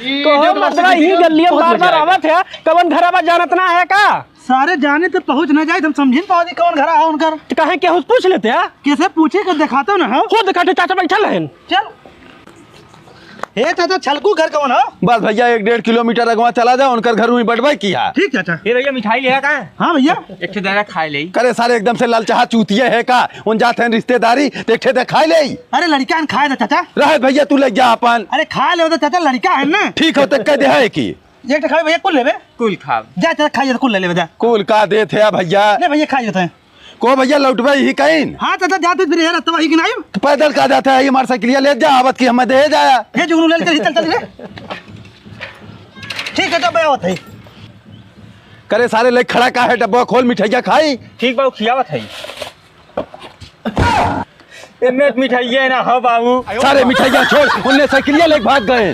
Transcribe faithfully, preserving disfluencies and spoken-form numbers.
कहो मर्दवा, यही गलियन बार बार आवत है, कवन घर बा जानत ना है का? सारे जाने तो पहुँच न जाए, हम समझी न पावत कवन घर है उनकर। तो कहे केहू से पूछ लेते हैं? कैसे पूछे के दिखाते हो ना हो? हो दिखाते, चाचा बैठल रहन। चल। हे चाचा, छलकू घर कवन हो? बस भैया, एक डेढ़ किलोमीटर अगवा चला जाओ, उनकर घर वहीं बटवाई किया। ठीक चाचा। ए भैया, मिठाई लिया का है? हाँ भैया। एक ठे दादा खाए ले। करे सारे एकदम से ललचाहा चूतिया है का? उन जात हैं रिश्तेदारी, तो एक ठे दे खाए ले। अरे लड़का हन खाए दे चाचा। रहे भैया, तू ले जा अपन। अरे खाए ले दे चाचा, लड़का है ना। ठीक हो, तो कह दे है कि एक ठे खाए भैया, कुल लेबे। कुल खाब। जा चाचा, खाइए तो कुल ले लेबे, जा। कुल का देत है भैया? ले भैया, खाइए तो। को भैया लौटबे ही कहीं? हाँ चाचा, जाते फिर यार, तब ही कि नहीं? पैदल का जाता है, ये मोटरसाइकिलिया ले जा, आवत की हमें दे जाया। हे जुगनू, ले चल, चल, चल, ले। ठीक है, तब मैं आवत है। करे सारे ले खड़ा का है, डब्बा खोल, मिठाइया खाई। ठीक बाबू, खियावत है। एमे मिठाइया ना हो बाबू। सारे मिठाइया छोड़, उनने साइकिलिया लेके भाग गए।